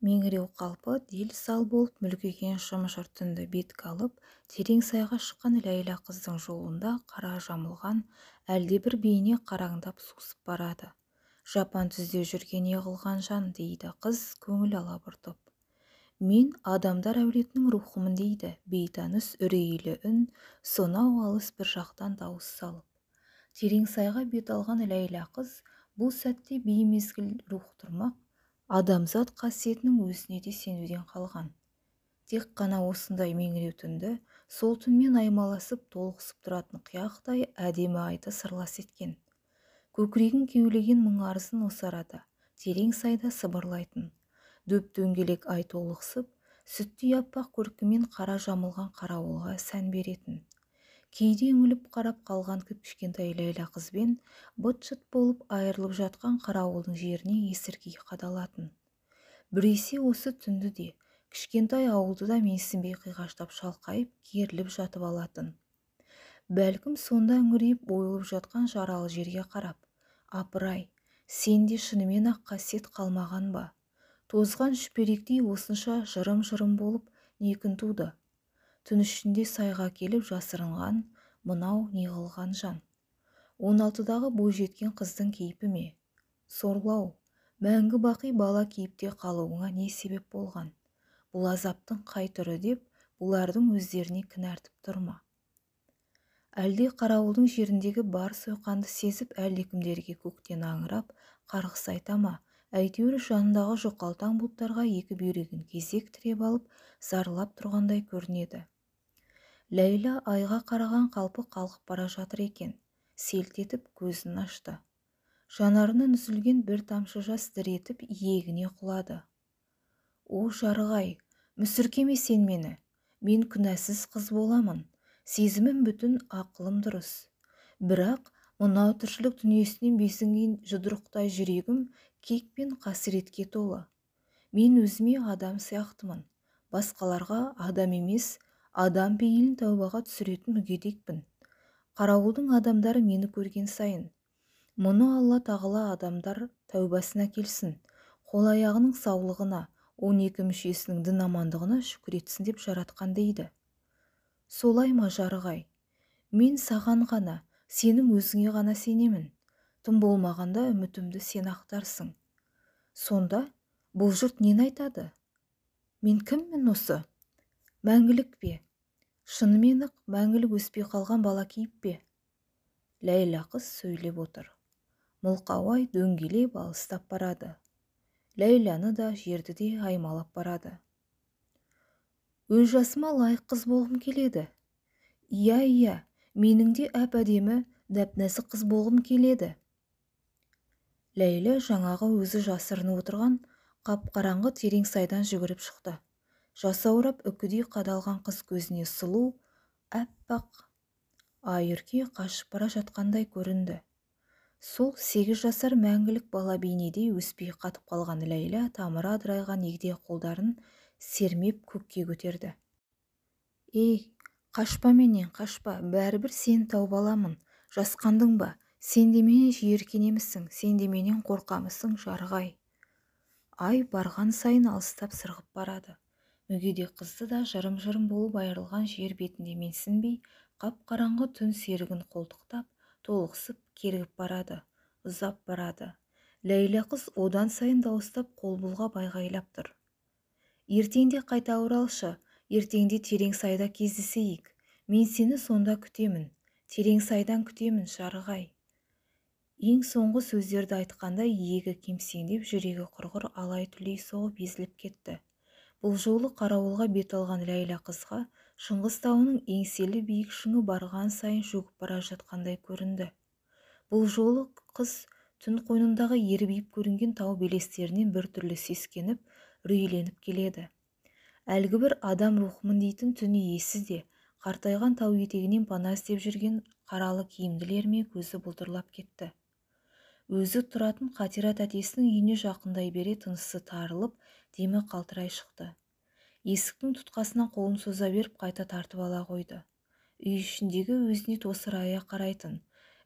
Меңіреу қалпы дел-сал болып мүлгіген шым-шыр түнді бетке алып, терең сайға шыққан Ләйлә қыздың жолында қара жамылған әлдебір бейне қараңдап сусып барады. Жапан түзде жүрген не қылған жан, дейді қыз көңіл алабұртып. Мен адамдар әулетінің рухымын, дейді бейтаныс үрейлі үн сонау алыс бір жақтан дауыс салып. Терең сайға бет алған Ләйлә қыз бұл сәтте беймезгіл рух тұрмақ, адамзат қасиетінің өзіне де сенуден қалған. Тек қана осындай меңіреу түнді сол түнмен аймаласып толықсып тұратын қияқтай әдемі айды сырлас еткен. Көкірегін кеулеген мұң арызын осы арада терең сайда сыбырлайтын. Дөп-дөңгелек ай толықсып, сүттей аппақ көркімен қара жамылған қарауылға сән беретін. Кейде үңіліп қарап қалған кіп-кішкентай Ләйлә қызбен быт-шыт болып айырылып жатқан қарауылдың жеріне есіркей қадалатын. Біресе осы түнді де, кішкентай ауылды да менсінбей қиғаштап шалқайып, керіліп жатып алатын. Бәлкім сонда үңірейіп ойылып жатқан жаралы жерге қарап, апырай, сенде шынымен-ақ қасиет қалмаған ба? Тозған шүперектей осынша жырым-жырым болып не күн туды? Түн ішінде сайға келіп жасырынған мынау не қылған жан? 16-дағы бойжеткен қыздың кейпі ме? Сорлау, мәңгі бақи бала кейіпте қалуыңа не себеп болған? Бұл азаптың қай түрі деп бұлардың өздеріне кінәртіп тұр ма? Әлде қарауылдың жеріндегі бар сойқанды сезіп әлдекімдерге көктен аңырап қарғыс айта ма? Әйтеуір жанындағы жұқалтаң бұлттарға екі бүйрегін кезек тіреп алып, зарлап тұрғандай көрінеді. Ләйлә айға қараған қалпы қалқып бара жатыр екен, селт етіп көзін ашты. Жанарынан үзілген бір тамшы жас дір етіп иегіне құлады. О, жарық-ай, мүсіркеме сен мені, мен күнәсіз қыз боламын, сезімім бүтін, ақылым дұрыс. Бірақ мынау тіршілік дүниесінен бесінген жұдырықтай жүрегім кек пен қасіретке толы. Мен өзіме адам сияқтымын, басқаларға адам емес, адам пейілін тәубаға түсіретін мүгедекпін. Қарауылдың адамдары мені көрген сайын, мұны Алла тағала адамдар тәубасына келсін, қол-аяғының саулығына, 12 мүшесінің дін амандығына шүкір етсін деп жаратқан дейді. Солай ма, жарық-ай? Мен саған ғана, сенің өзіңе ғана сенемін. Тым болмағанда үмітімді сен ақтарсың. Сонда бұл жұрт нені айтады? Мен кіммін осы? Мәңгілік пе? Шынымен-ақ мәңгілік өспей қалған бала кейіп пе? Ләйлә қыз сөйлеп отыр. Мылқау ай дөңгелеп алыстап барады. Ләйләні да жерді де аймалап барады. Өз жасыма лайық қыз болғым келеді. Иә, иә, менің де әп-әдемі, нәп-нәзік қыз болғым келеді. Ләйлә жаңағы өзі жасырынып отырған қап-қараңғы терең сайдан жүгіріп шықты. Жасаурап үкідей қадалған қыз көзіне сұлу, әппақ ай үрке қашып бара жатқандай көрінді. Сол 8 жасар мәңгілік бала бейнедей өспей қатып қалған Ләйлә тамыры адырайған егде қолдарын сермеп көкке көтерді. Ей, қашпа менен, қашпа, бәрібір сені тауып аламын. Жасқандың ба? Сен де менен жиіркенемісің, сен де менен қорқамысың, жарық-ай. Ай барған сайын алыстап сырғып барады. Мүгедек қызды да жырым-жырым болып айырылған жер бетінде менсінбей, қап-қараңғы түн серігін қолтықтап, толықсып кергіп барады, ұзап барады. Ләйлә қыз одан сайын дауыстап қол бұлғап айғайлап тұр. Ертеңде қайта оралшы, ертеңде терең сайда кездесейік. Мен сені сонда күтемін, терең сайдан күтемін, жарық-ай. Ең соңғы сөздерді айтқанда иегі кемсеңдеп, жүрегі құрғыр алай-түлей соғып езіліп кетті. Бұл жолы қарауылға бет алған Ләйлә қызға Шыңғыс тауының еңселі биік шыңы барған сайын шөгіп бара жатқандай көрінді. Бұл жолы қыз түн қойнындағы ербиіп көрінген тау белестерінен біртүрлі сескеніп, үрейленіп келеді. Әлгі бір адам рухымын дейтін түн иесі де қартайған тау етегінен пана іздеп жүрген қаралы киімділер ме көзі бұлдырлап кетті. Өзі тұратын Қатира тәтесінің үйіне жақындай бере тынысы тарылып, демі қалтырай шықты. Есіктің тұтқасына қолын соза беріп қайта тартып ала қойды. Үй ішіндегі өзіне тосырая қарайтын,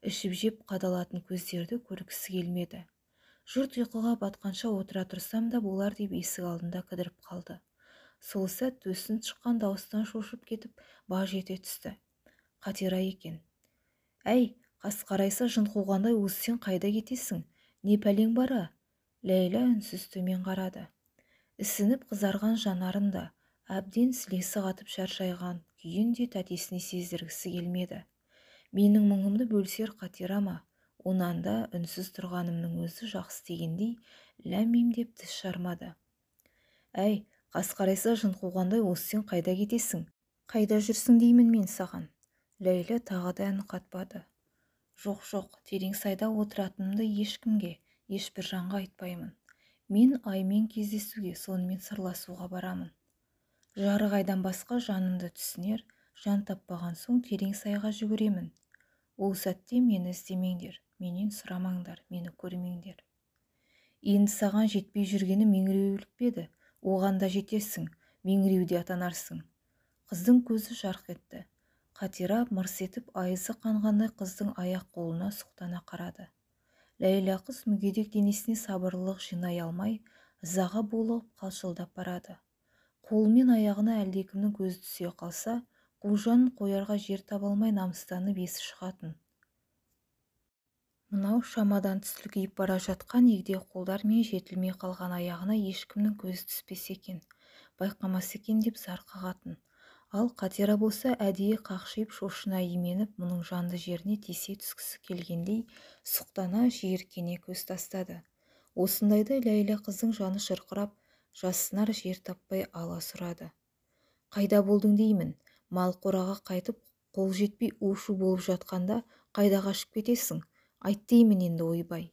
ішіп жеп қадалатын көздерді көргісі келмеді. Жұрт ұйқыға батқанша отыра тұрсам да болар деп есік алдында кідіріп қалды. Сол сәт төсін шыққан дауыстан шошып кетіп, баж ете түсті. Қатира екен. Әй, қас қарайса жын қуғандай осы сен қайда кетесің? Не пәлең бар, а? Ләйлә үнсіз төмен қарады. Ісініп қызарған жанарын да, әбден сілесі қатып шаршайған күйін де тәтесіне сездіргісі келмеді. Менің мұңымды бөлісер Қатира ма? Онан да үнсіз тұрғанымның өзі жақсы дегендей ләм-мим деп тіс жармады. Әй, қас қарайса жын қуғандай осы сен қайда кетесің? Қайда жүрсің деймін мен саған? Ләйлә тағы да үн қатпады. Жоқ, жоқ, терең сайда отыратынымды ешкімге, ешбір жанға айтпаймын. Мен аймен кездесуге, сонымен сырласуға барамын. Жарық айдан басқа жанымды түсінер, жан таппаған соң терең сайға жүгіремін. Ол сәтте мені іздемеңдер, менен сұрамаңдар, мені көрмеңдер. Енді саған жетпей жүргені меңіреулік пе еді? Оған да жетерсің, меңіреуде атанарсың. Қыздың көзі жарқ етті. Қатира мырс етіп айызы қанғандай қыздың аяқ қолына сұқтана қарады. Ләйлә қыз мүгедек денесіне сабырлылық жинай алмай, ызаға булығып қалшылдап барады. Қолы мен аяғына әлдекімнің көзі түсе қалса, қу жанын қоярға жер таба алмай намыстанып есі шығатын. Мынау шамадан тыс үлкейіп бара жатқан егде қолдар мен жетілмей қалған аяғына ешкімнің көзі түспесе екен, байқамаса екен деп зар қағатын. Ал Қатира болса әдейі қақшиып шошына именіп, мұның жанды жеріне тисе түскісі келгендей сұқтана жиіркене көз тастады. Осындайда Ләйлә қыздың жаны шырқырап, жассынар жер таппай аласұрады. Қайда болдың деймін, мал қораға қайтып қол жетпей у-шу болып жатқанда қайда қашып кетесің? Айт деймін енді ойбай.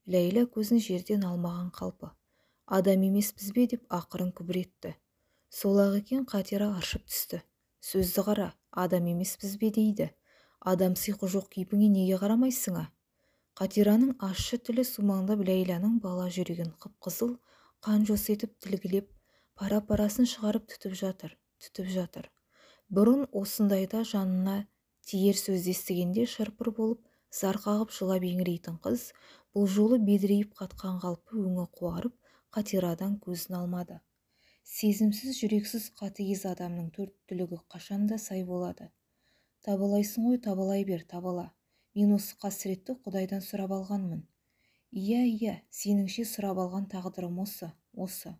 Ләйлә көзін жерден алмаған қалпы. Адам емеспіз бе деп ақырын күбір етті. Сол-ақ екен Қатира аршып түсті. Сөзді қара, адам емеспіз бе дейді. Адам сиқы жоқ кейпіңе неге қарамайсың, а? Қатираның ащы тілі сумаңдап Ләйләнің бала жүрегін қып-қызыл қан жоса етіп тілгілеп, пара-парасын шығарып түтіп жатыр, түтіп жатыр. Бұрын осындайда жанына тиер сөзді естігенде шырпыр болып, зар қағып жылап еңірейтін қыз, бұл жолы бедірейіп қатқан қалпы өңі қуарып, Қатирадан көзін алмады. Сезімсіз, жүрексіз қатыгез адамның төрт түлігі қашанда сай болады. Табалайсың ғой, табалай бер, табала. Мен осы қасіретті Құдайдан сұрап алғанмын. Иә, иә, сеніңше сұрап алған тағдырым осы, осы.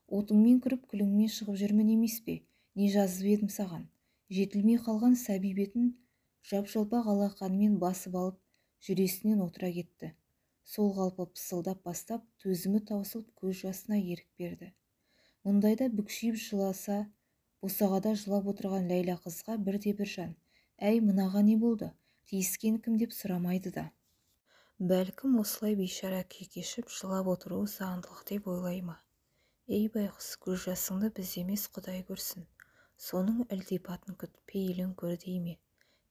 Отыңмен кіріп, күліңмен шығып жүрмін емес пе? Не жазып едім саған? Жетілмей қалған сәби бетін жап-жалпақ алақанымен басып алып, жүресінен отыра кетті. Сол қалпы пысылдап бастап, төзімі таусылып көз жасына ерік берді. Мұндайда бүкшиіп жыласа, босағада жылап отырған Ләйлә қызға бірде-бір жан, әй, мынаға не болды, тиіскен кім деп сұрамайды да. Бәлкім осылай бейшара күй кешіп жылап отыруы заңдылық деп ойлай ма? Ей байғұс, көз жасыңды біз емес Құдай көрсін. Соның ілтипатын күт, пейілін көр дей ме?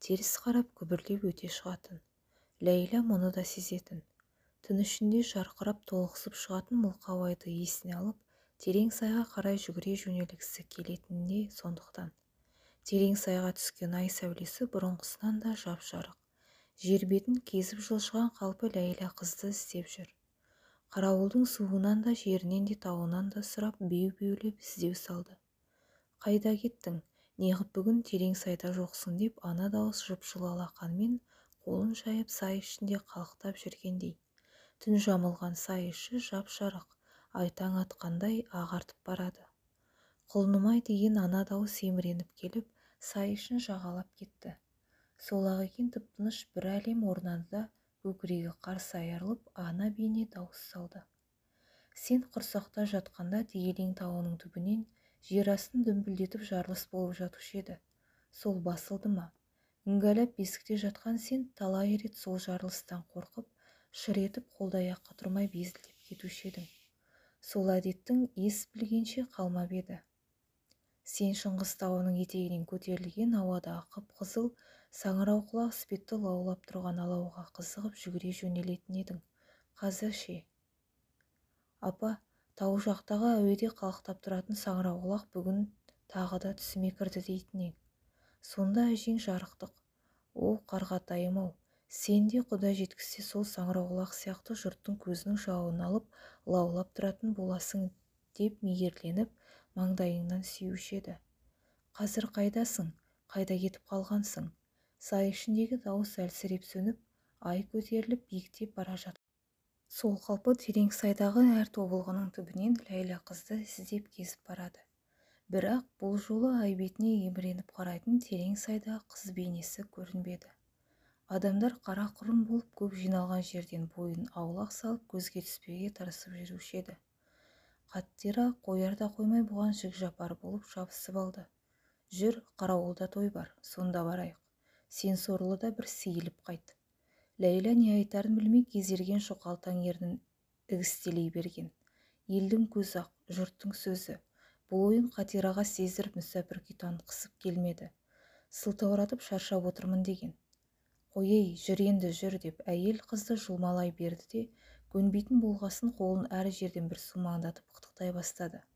Теріс қарап күбірлеп өте шығатын. Ләйлә мұны да сезетін. Түн ішінде жарқырап толықсып шығатын мылқау айды есіне алып, терең сайға қарай жүгіре жөнелгісі келетініне сондықтан. Терең сайға түскен ай сәулесі бұрынғысынан да жап-жарық. Жер бетін кезіп жылжыған қалпы Ләйлә қызды іздеп жүр. Қарауылдың суынан да, жерінен де, тауынан да сұрап беу-беулеп іздеу салды. Қайда кеттің? Неғып бүгін терең сайда жоқсың деп ана дауыс жып-жылы алақанмен қолын жайып сай ішінде қалықтап жүргендей. Түн жамылған сай іші жап-жарық, ай таң атқандай ағартып барады. Құлыным-ай деген ана дауыс еміреніп келіп, сай ішін жағалап кетті. Сол-ақ екен тып-тыныш бір әлем орнады да, көкірегі қарс айырылып, ана бейне дауыс салды. Сен құрсақта жатқанда Дегелең тауының түбінен жер астын дүмпілдетіп жарылыс болып жатушы еді. Сол басылды ма? Іңгәлап бесікте жатқан сен талай рет сол жарылыстан қорқып, шыр етіп қолды-аяққа тұрмай безілдеп кетуші едің. Сол әдеттің ес білгенше қалмап еді. Сен Шыңғыс тауының етегінен көтерілген ауадағы қып-қызыл саңырауқұлақ іспетті лаулап тұрған алауға қызығып жүгіре жөнелетін едің. Қазір ше? Апа, тау жақтағы әуеде қалықтап тұратын саңырауқұлақ бүгін тағы да түсіме кірді дейтін ең. Сонда әжең жарықтық. О, қарғатайым-ау, Сен де құдай жеткізсе сол саңырауқұлақ сияқты жұрттың көзінің жауын алып, лаулап тұратын боласың деп мейірленіп, маңдайыңнан сүюші еді. Қазір қайдасың? Қайда кетіп қалғансың? Сай ішіндегі дауыс әлсіреп сөніп, ай көтеріліп биіктеп бара жатқан. Сол қалпы терең сайдағы әр тобылғының түбінен Ләйлә қызды іздеп кезіп барады. Бірақ бұл жолы ай бетіне еміреніп қарайтын терең сайда қыз бейнесі көрінбеді. Адамдар қара құрым болып көп жиналған жерден бойын аулақ салып көзге түспеуге тырысып жүруші еді. Қаттира қояр да қоймай бұған жік-жапар болып жабысып алды. Жүр, қарауылда той бар, сонда барайық. Сен сорлы да бір сейіліп қайт. Ләйлә не айтарын білмей кезерген жұқалтаң ернін ігістелей берген. Елдің көзі ақ, жұрттың сөзі. Бұл ойын Қатираға сездіріп мүсәпір күй танытқысы келмеді. Сылтауратып шаршап отырмын деген. Қой-ей, жүр енді, жүр деп әйел қызды жұлмалай берді де, көнбейтін болғасын қолын әр жерден бір сумаңдатып қытықтай бастады.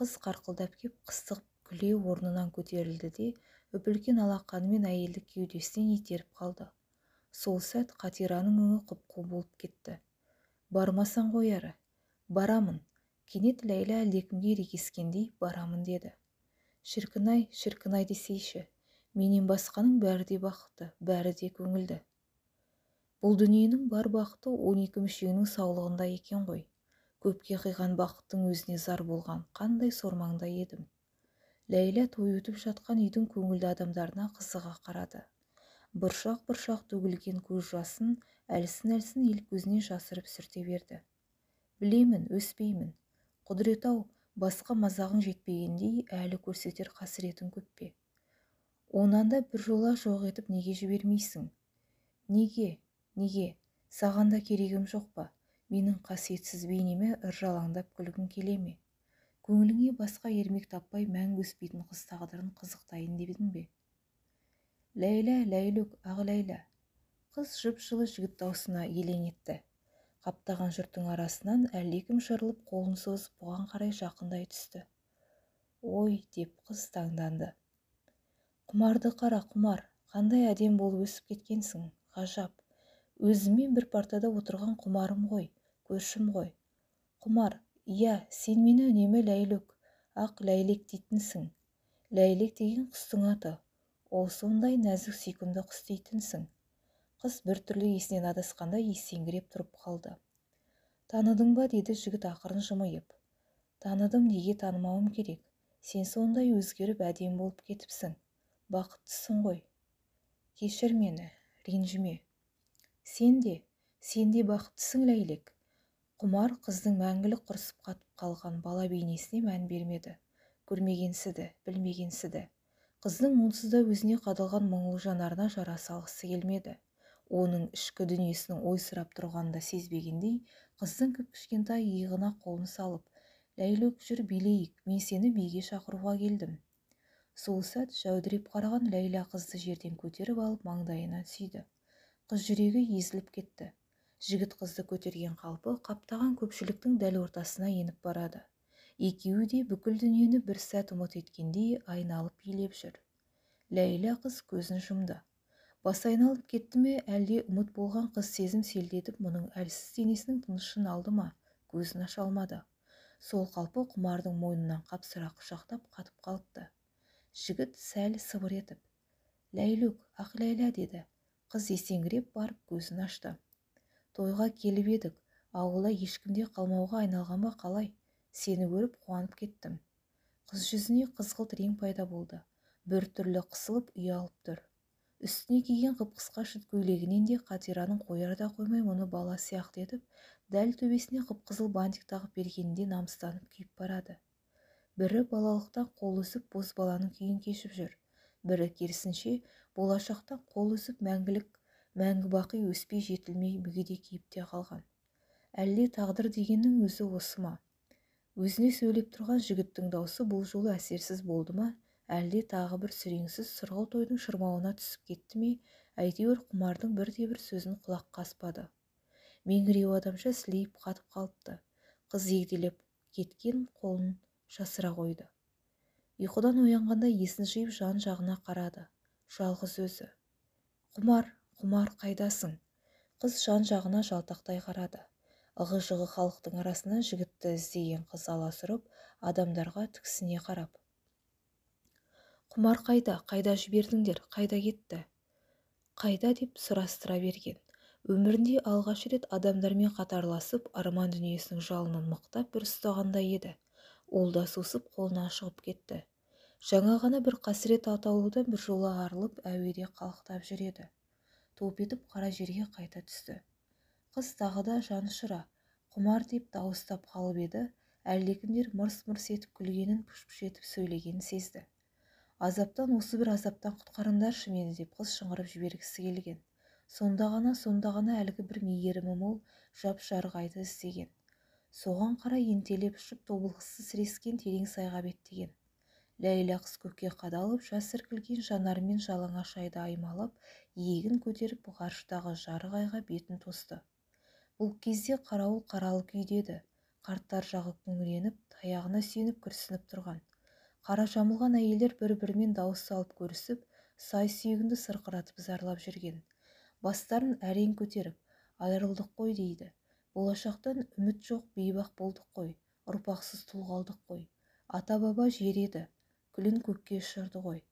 Қыз қарқылдап кеп қыстығып күле орнынан көтерілді де, үп-үлкен алақанымен әйелді кеудесінен итеріп қалды. Сол сәт Қатираның өңі құп-қу болып кетті. Бармасаң қояры. Барамын. Кенет Ләйлә әлдекімге ерегескендей барамын деді. Шіркін-ай, шіркін-ай десейші. Менен басқаның бәрі де бақытты, бәрі де көңілді. Бұл дүниенің бар бақыты 12 мүшеңнің саулығында екен ғой. Көпке қиған бақыттың өзіне зар болған қандай сормаңда едім. Ләйлә той өтіп жатқан үйдің көңілді адамдарына қызыға қарады. Бұршақ-бұршақ төгілген көз жасын әлсін-әлсін ел көзіне жасырып сүрте берді. Білемін, өспеймін. Құдірет-ау, басқа мазағың жетпегендей әлі көрсетер қасіретің көп пе? Онан да бір жола жоқ етіп неге жібермейсің? Неге? Неге? Саған да керегім жоқ па? Менің қасиетсіз бейнеме ыржалаңдап күлгің келе ме? Көңіліңе басқа ермек таппай мәңгі өспейтін қыз тағдырын қызықтайын дедің бе? Ләйлә, Ләйлөк, ақ Ләйлә. Қыз жып-жылы жігіт даусына елең етті. Қаптаған жұрттың арасынан әлдекім жырылып қолын созып бұған қарай жақындай түсті. Ой, деп қыз таңданды. Құмарды қара, Құмар, қандай әдем болып өсіп кеткенсің, ғажап. Өзіммен бір партада отырған Құмарым ғой, көршім ғой. Құмар, иә, сен мені үнемі Ләйлөк, ақ Ләйлек дейтінсің. Ләйлек деген құстың аты. Ол сондай нәзік сүйкімді құс дейтінсің. Қыз біртүрлі есінен адасқандай есеңгіреп тұрып қалды. Таныдың ба, деді жігіт ақырын жымиып. Таныдым, неге танымауым керек? Сен сондай өзгеріп әдем болып кетіпсің. Бақыттысың ғой. Кешір мені, ренжіме. Сен де, сен де бақыттысың, Ләйлек. Құмар қыздың мәңгілік құрысып қатып қалған бала бейнесіне мән бермеді. Көрмегенсіді, білмегенсіді. Қыздың онсыз да өзіне қадалған мұңлы жанарына жара салғысы келмеді. Оның ішкі дүниесінің ойсырап тұрғанын да сезбегендей, қыздың кіп-кішкентай иығына қолын салып, Ләйлөк, жүр билейік, мен сені биге шақыруға келдім. Сол сәт жәудіреп қараған Ләйлә қызды жерден көтеріп алып маңдайынан сүйді. Қыз жүрегі езіліп кетті. Жігіт қызды көтерген қалпы қаптаған көпшіліктің дәл ортасына еніп барады. Екеуі де бүкіл дүниені бір сәт ұмыт еткендей айналып билеп жүр. Ләйлә қыз көзін жұмды. Басы айналып кетті ме, әлде ұмыт болған қыз сезім селдетіп мұның әлсіз денесінің тынышын алды ма, көзін аша алмады. Сол қалпы Құмардың мойнынан қапсыра құшақтап қатып қалыпты. Жігіт сәл сыбыр етіп, Ләйлөк, ақ Ләйлә деді. Қыз есеңгіреп барып көзін ашты. Тойға келіп едік, ауылда ешкімде қалмауға айналған ба қалай? Сені көріп қуанып кеттім. Қыз жүзіне қызғылт рең пайда болды. Бір түрлі қысылып ұялып тұр. Үстіне киген қып-қысқа шыт көйлегінен де Қатираның қояр да қоймай мұны бала сияқты етіп, дәл төбесіне қып-қызыл бантик тағып бергенінде намыстанып күйіп барады. Бірі балалықтан қол үзіп бозбаланың күйін кешіп жүр. Бірі керісінше болашақтан қол үзіп мәңгілік, мәңгі бақи өспей жетілмей мүгедек кейіпте қалған. Әлде тағдыр дегеннің өзі осы ма? Өзіне сөйлеп тұрған жігіттің даусы бұл жолы әсерсіз болды ма? Әлде тағы бір сүреңсіз сұрғыл тойдың шырмауына түсіп кетті ме? Әйтеуір Құмардың бірде-бір сөзін құлаққа аспады. Меңіреу адамша сілейіп қатып қалыпты. Қыз егделеп кеткен қолын жасыра қойды. Ұйқыдан оянғанда есін жиып жан-жағына қарады. Жалғыз өзі. Құмар, Құмар, қайдасың? Қыз жан-жағына жалтақтай қарады. Ығы-жығы халықтың арасынан жігітті іздеген қыз аласұрып, адамдарға тіксіне қарап. Құмар қайда? Қайда жібердіңдер? Қайда кетті? Қайда деп сұрастыра берген. Өмірінде алғаш рет адамдармен қатарласып, арман дүниесінің жалынын мықтап бір ұстағандай еді. Ол да сусып қолынан шығып кетті. Жаңа ғана бір қасірет атаулыдан бір жола арылып, әуеде қалықтап жүреді. Топ етіп қара жерге қайта түсті. Қыз тағы да жанұшыра, Құмар деп дауыстап қалып еді, әлдекімдер мырс-мырс етіп күлгенін, пұш-пұш етіп сөйлегенін сезді. Азаптан, осы бір азаптан құтқарыңдаршы мені деп қыз шыңғырып жібергісі келген. Сонда ғана әлгі бір мейірімі мол жап-жарық айды іздеген. Соған қарай ентелеп ұшып тобылғысы сірескен терең сайға беттеген. Ләйлә қыз көкке қадалып, жас іркілген жанарымен жалаңаш айды аймалап, иегін көтеріп ғарыштағы жарық айға бетін тосты. Бұл кезде қарауыл қаралы күйде еді. Қарттар жағы күңіреніп, таяғына сүйеніп күрсініп тұрған. Қара жамылған әйелдер бір-бірімен дауыс салып көрісіп, сай сүйегінді сырқыратып зарлап жүрген. Бастарын әрең көтеріп, айырылдық қой дейді. Болашақтан үміт жоқ, бейбақ болдық қой, ұрпақсыз тұл қалдық қой. Ата-баба жер еді, күлін көкке ұшырды ғой.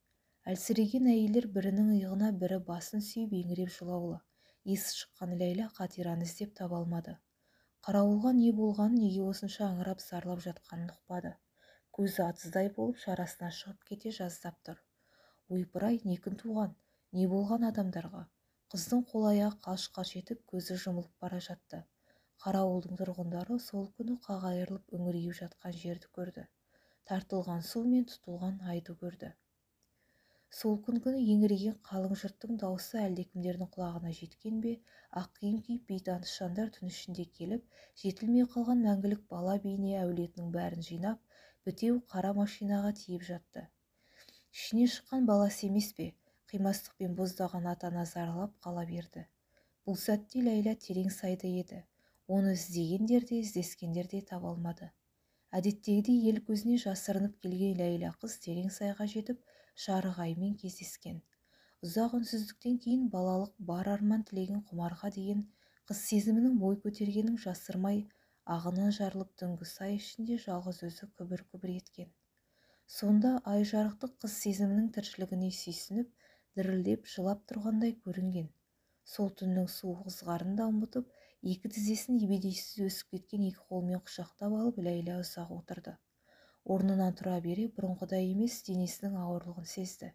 Әлсіреген әйелдер бірінің иығына бірі басын сүйіп еңіреп жылаулы. Есі шыққан Ләйлә Қатираны іздеп таба алмады. Қарауылға не болғанын, неге осынша аңырап зарлап жатқанын ұқпады. Көзі атыздай болып шарасына шығып кете жаздап тұр. Ойпырай, не күн туған, не болған адамдарға? Қыздың қол-аяғы қалш-қалш етіп, көзі жұмылып бара жатты. Қарауылдың тұрғындары сол күні қақ айырылып үңірейіп жатқан жерді көрді. Тартылған су мен тұтылған айды көрді. Сол күнгіні еңіреген қалың жұрттың даусы әлдекімдердің құлағына жеткен бе, ақ киім киіп бейтаныс жандар түн ішінде келіп, жетілмей қалған мәңгілік бала бейне әулетінің бәрін жинап, бітеу қара машинаға тиіп жатты. Ішіне шыққан баласы емес пе, қимастықпен боздаған ата-ана зарлап қала берді. Бұл сәтте Ләйлә терең сайда еді. Оны іздегендер де, іздескендер де таба алмады. Әдеттегідей ел көзіне жасырынып келген Ләйлә қыз терең сайға жетіп, жарық аймен кездескен. Ұзақ үнсіздіктен кейін балалық бар арман тілеген Құмарға деген қыз сезімінің бой көтергенін жасырмай, ағынан жарылып түнгі сай ішінде жалғыз өзі күбір-күбір еткен. Сонда ай жарықтық қыз сезімінің тіршілігіне сүйсініп, дірілдеп жылап тұрғандай көрінген. Сол түннің суық ызғарын да ұмытып, екі тізесін ебедейсіз өсіп кеткен екі қолымен құшақтап алып, Ләйлә ұзақ отырды. Орнынан тұра бере бұрынғыдай емес денесінің ауырлығын сезді.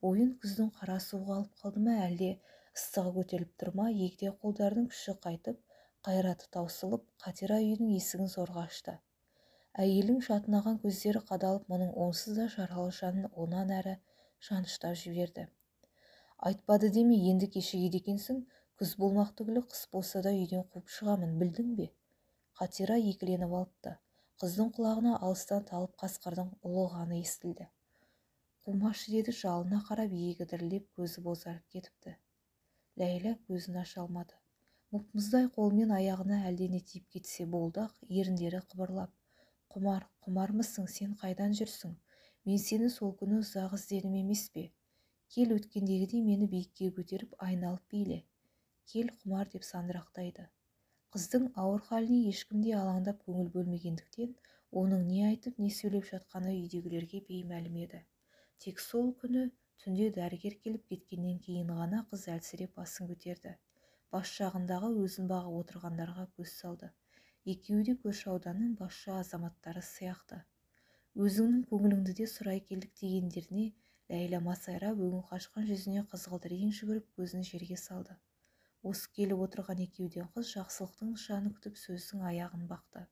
Бойын күздің қара суығы алып қалды ма, әлде ыстығы көтеріліп тұр ма, егде қолдарының күші қайтып, қайраты таусылып, Қатира үйінің есігін зорға ашты. Әйелдің шатынаған көздері қадалып, мұның онсыз да жаралы жанын онан әрі жаныштап жіберді. Айтпады деме, енді кешігеді екенсің, күз болмақ түгілі қыс болса да үйден қуып шығамын, білдің бе? Қатира екіленіп алыпты. Қыздың құлағына алыстан талып қасқырдың ұлығаны естілді. Қумашы деді жалына қарап, иегі дірілдеп, көзі бозарып кетіпті. Ләйлә көзін аша алмады. Мұп-мұздай қолмен аяғына әлдене тиіп кетсе болды-ақ, еріндері қыбырлап. Құмар, құмармысың, сен қайдан жүрсің? Мен сені сол күні ұзақ іздедім емес пе? Кел, өткендегідей мені биікке көтеріп айналып биле. Кел, Құмар деп сандырақтайды. Қыздың ауыр халіне ешкім де алаңдап көңіл бөлмегендіктен, оның не айтып, не сөйлеп жатқаны үйдегілерге беймәлім еді. Тек сол күні түнде дәрігер келіп кеткеннен кейін ғана қыз әлсіреп басын көтерді. Бас жағындағы өзін бағып отырғандарға көз салды. Екеуі де көрші ауданның басшы азаматтары сияқты. Өзіңнің көңіліңді де сұрай келдік дегендеріне Ләйлә масайрап, өңі қашқан жүзіне қызғылт рең жүгіріп, көзін жерге салды. Осы келіп отырған екеуден қыз жақсылықтың нышанын күтіп сөздің аяғын бақты.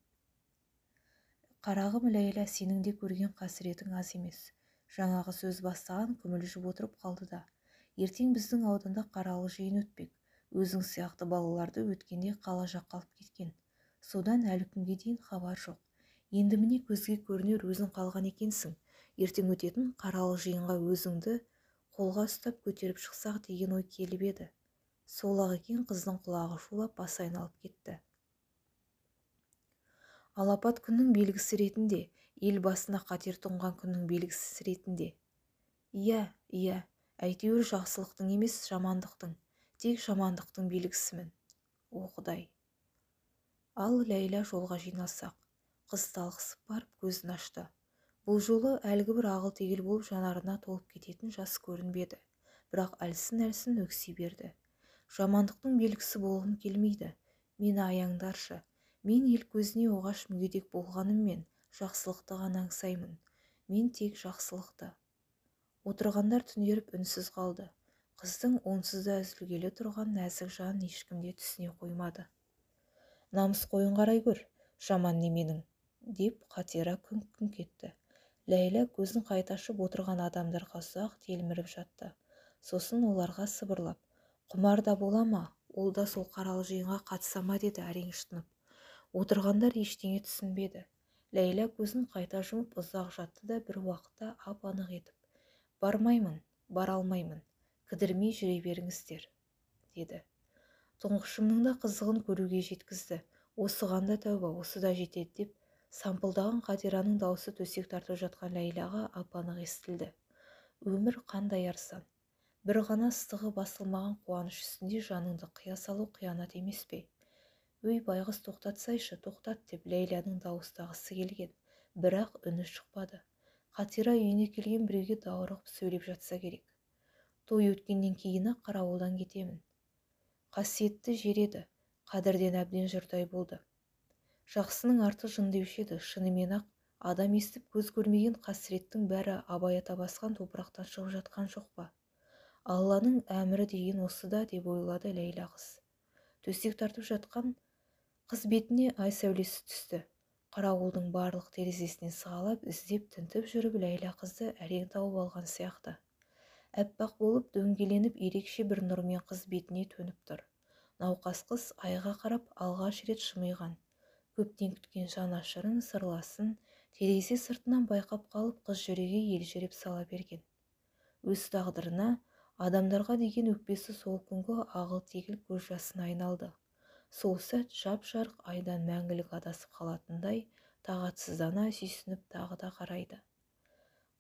Қарағым Ләйлә, сенің де көрген қасіретің аз емес. Жаңағы сөз бастаған күмілжіп отырып қалды да. Ертең біздің ауданда қаралы жиын өтпек. Өзің сияқты балаларды өткенде қала жаққа алып кеткен. Содан әлі күнге дейін хабар жоқ. Енді міне көзге көрінер өзің қалған екенсің. Ертең өтетін қаралы жиынға өзіңді қолға ұстап көтеріп шықсақ деген ой келіп еді. Сол-ақ екен қыздың құлағы шулап басы айналып кетті. Алапат күннің белгісі ретінде, ел басына қатер тұнған күннің белгісі ретінде. Иә, иә, әйтеуір жақсылықтың емес, жамандықтың. Тек жамандықтың белгісімін. О, Құдай! Ал, Ләйлә, жолға жиналсақ. Қыз талықсып барып көзін ашты. Бұл жолы әлгі бір ағыл-тегіл болып жанарына толып кететін жас көрінбеді. Бірақ әлсін-әлсін өкси берді. Жамандықтың белгісі болғым келмейді. Мені аяңдаршы. Мен ел көзіне оғаш мүгедек болғаныммен жақсылықты ғана аңсаймын. Мен тек жақсылықты. Отырғандар түнеріп үнсіз қалды. Қыздың онсыз да үзілгелі тұрған нәзік жанын ешкім де түсіне қоймады. Намыс қойын қарай көр, жаман неменің, деп Қатира күңк-күңк етті. Ләйлә көзін қайта ашып отырған адамдарға ұзақ телміріп жатты. Сосын оларға сыбырлап, құмар да бола ма, ол да сол қаралы жиынға қатыса ма деді әрең шытынып. Отырғандар ештеңе түсінбеді. Ләйлә көзін қайта жұмып ұзақ жатты да бір уақытта ап-анық етіп, бармаймын, бара алмаймын, кідірмей жүре беріңіздер, деді. Тұңғышымның да қызығын көруге жеткізді. Осыған да тәуба, осы да жетеді деп сампылдаған Қатираның даусы төсек тартып жатқан Ләйләға ап-анық естілді. Өмір қандай арзан. Бір ғана ыстығы басылмаған қуаныш үстінде жаныңды қия салу қиянат емес пе? Өй, байғұс, тоқтатсайшы, тоқтат деп Ләйләнің дауыстағысы келген, бірақ үні шықпады. Қатира үйіне келген біреуге даурығып сөйлеп жатса керек. Той өткеннен кейін-ақ қарауылдан кетемін. Қасиетті жер еді, қадірден әбден жұрдай болды. Жақсының арты жын деуші еді, шынымен-ақ адам естіп көз көрмеген қасіреттің бәрі Абай ата басқан топырақтан шығып жатқан жоқ па? Алланың әмірі деген осы да деп ойлады Ләйлә қыз. Төсек тартып жатқан қыз бетіне ай сәулесі түсті. Қарауылдың барлық терезесінен сығалап, іздеп тінтіп жүріп Ләйлә қызды әрең тауып алған сияқты. Әппақ болып дөңгеленіп ерекше бір нұрмен қыз бетіне төніп тұр. Науқас қыз айға қарап алғаш рет жымиған. Көптен күткен жанашырын, сырласын терезе сыртынан байқап қалып, қыз жүрегі елжіреп сала берген. Өз тағдырына, адамдарға деген өкпесі сол күнгі ағыл-тегіл көз жасына айналды. Сол сәт жап-жарық айдан мәңгілік адасып қалатындай тағатсыздана сүйсініп тағы да қарайды.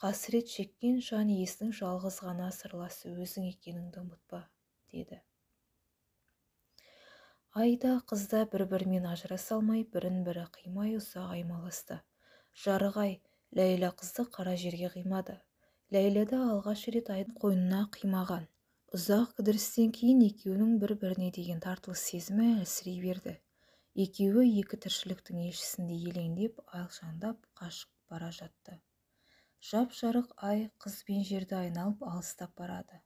Қасірет шеккен жан иесінің жалғыз ғана сырласы өзің екеніңді ұмытпа, деді. Ай да қыз да бір-бірімен ажыраса алмай, бірін-бірі қимай ұзақ аймаласты. Жарық ай Ләйлә қызды қара жерге қимады. Ләйлә да алғаш рет айдың қойнына қимаған. Ұзақ кідірістен кейін екеуінің бір-біріне деген тартылыс сезімі әлсірей берді. Екеуі екі тіршіліктің елшісіндей елеңдеп, алшаңдап қашып бара жатты. Жап-жарық ай қыз бен жерді айналып алыстап барады.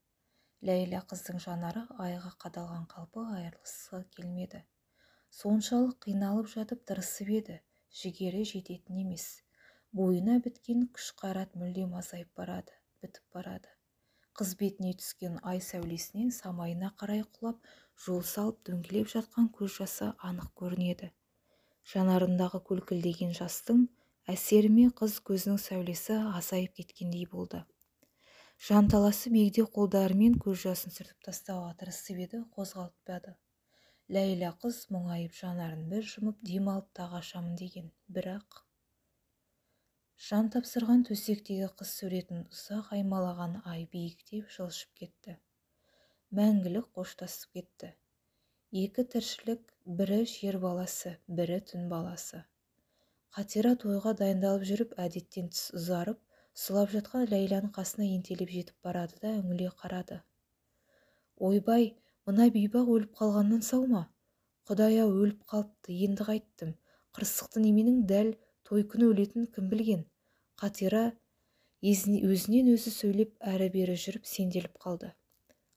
Ләйлә қыздың жанары айға қадалған қалпы айырылысы келмеді. Соншалық қиналып жатып тырысып еді, жігері жететін емес. Бойына біткен күш-қайрат мүлдем азайып барады, бітіп барады. Қыз бетіне түскен ай сәулесінен самайына қарай құлап, жол салып дөңгелеп жатқан көз жасы анық көрінеді. Жанарындағы көлкілдеген жастың әсеріме қыз көзінің сәулесі азайып кеткендей болды. Жанталасып егде қолдарымен көз жасын сүртіп тастауға тырысып еді, қозғалтпады. Ләйлә қыз мұңайып жанарын бір жұмып дем алып тағы ашамын деген, бірақ жан тапсырған төсектегі қыз суретін ұзақ аймалаған ай биіктеп жылжып кетті. Мәңгілік қоштасып кетті. Екі тіршілік, бірі жер баласы, бірі түн баласы. Қатира тойға дайындалып жүріп, әдеттен тыс ұзарып, сұлап жатқан Ләйләнің қасына ентелеп жетіп барады да үңіле қарады. Ойбай, мына бейбақ өліп қалғаннан сау ма? Құдай-ау, өліп қалыпты, енді қайттым. Қырсықты неменің дәл той күні өлетін кім білген? Қатира өзінен өзі сөйлеп әрі-бері жүріп сенделіп қалды.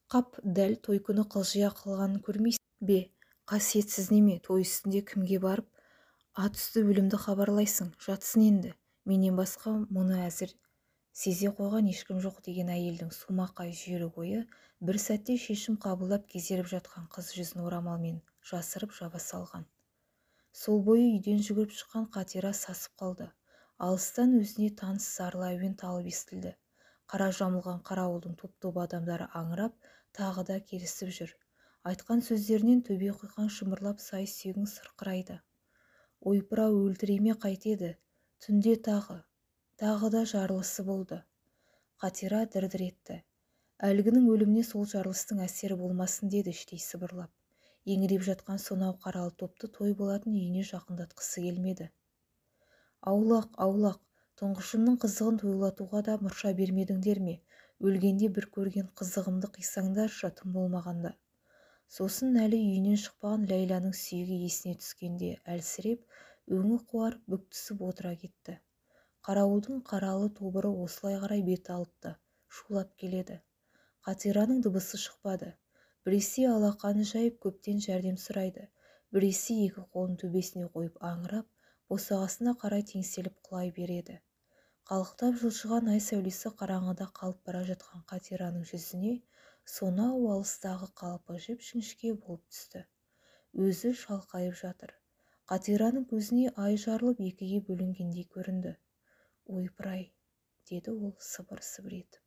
Қап, дәл той күні қылжия қалғанын көрмейсің бе? Қасиетсіз неме, той үстінде кімге барып, ат үсті өлімді хабарлайсың, жатсын енді. Менен басқа мұны әзір сезе қойған ешкім жоқ деген әйелдің сумақай жүйрік ойы бір сәтте шешім қабылдап кезеріп жатқан қыз жүзін орамалмен жасырып жаба салған. Сол бойы үйден жүгіріп шыққан Қатира сасып қалды. Алыстан өзіне таныс зарлы әуен талып естілді. Қара жамылған қарауылдың топ-топ адамдары аңырап, тағы да керісіп жүр. Айтқан сөздерінен төбе құйқаң шымырлап сай сүйегің сырқырайды. Ойпырау, өлтіре ме қайтеді? Түнде тағы, тағы да жарылысы болды. Қатира дір-дір етті. Әлгінің өліміне сол жарылыстың әсері болмасын деді іштей сыбырлап. Еңіреп жатқан сонау қаралы топты той болатын үйіне жақындатқысы келмеді. Аулақ, аулақ, тұңғышымның қызығын тойлатуға да мұрша бермедіңдер ме? Өлгенде бір көрген қызығымды қисаңдаршы, тым болмағанда. Сосын әлі үйінен шықпаған Ләйланың сүйегі есіне түскенде әлсіреп, өңі қуарып, бүк түсіп отыра кетті. Қарауылдың қаралы тобыры осылай қарай бет алыпты, шулап келеді. Қатираның дыбысы шықпады. Біресе алақанын жайып көптен жәрдем сұрайды, біресе екі қолын төбесіне қойып аңырап, босағасына қарай теңселіп құлай береді. Қалықтап жылжыған ай сәулесі қараңғыда қалып бара жатқан Қатираның жүзіне сонау алыстағы қалпы жіп-жіңішке болып түсті. Өзі шалқайып жатыр. Қатираның көзіне ай жарылып екіге бөлінгендей көрінді. Ойпырай, деді ол сыбыр-сыбыр етіп.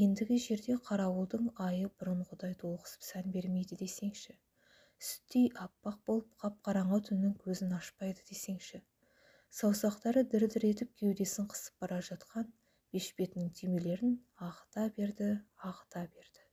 Ендігі жерде қарауылдың айы бұрынғыдай толықсып сән бермейді десеңші. Сүттей аппақ болып қап-қараңғы түннің көзін ашпайды десеңші. Саусақтары дір-дір етіп кеудесін қысып бара жатқан бешпетінің түймелерін ағыта берді, ағыта берді.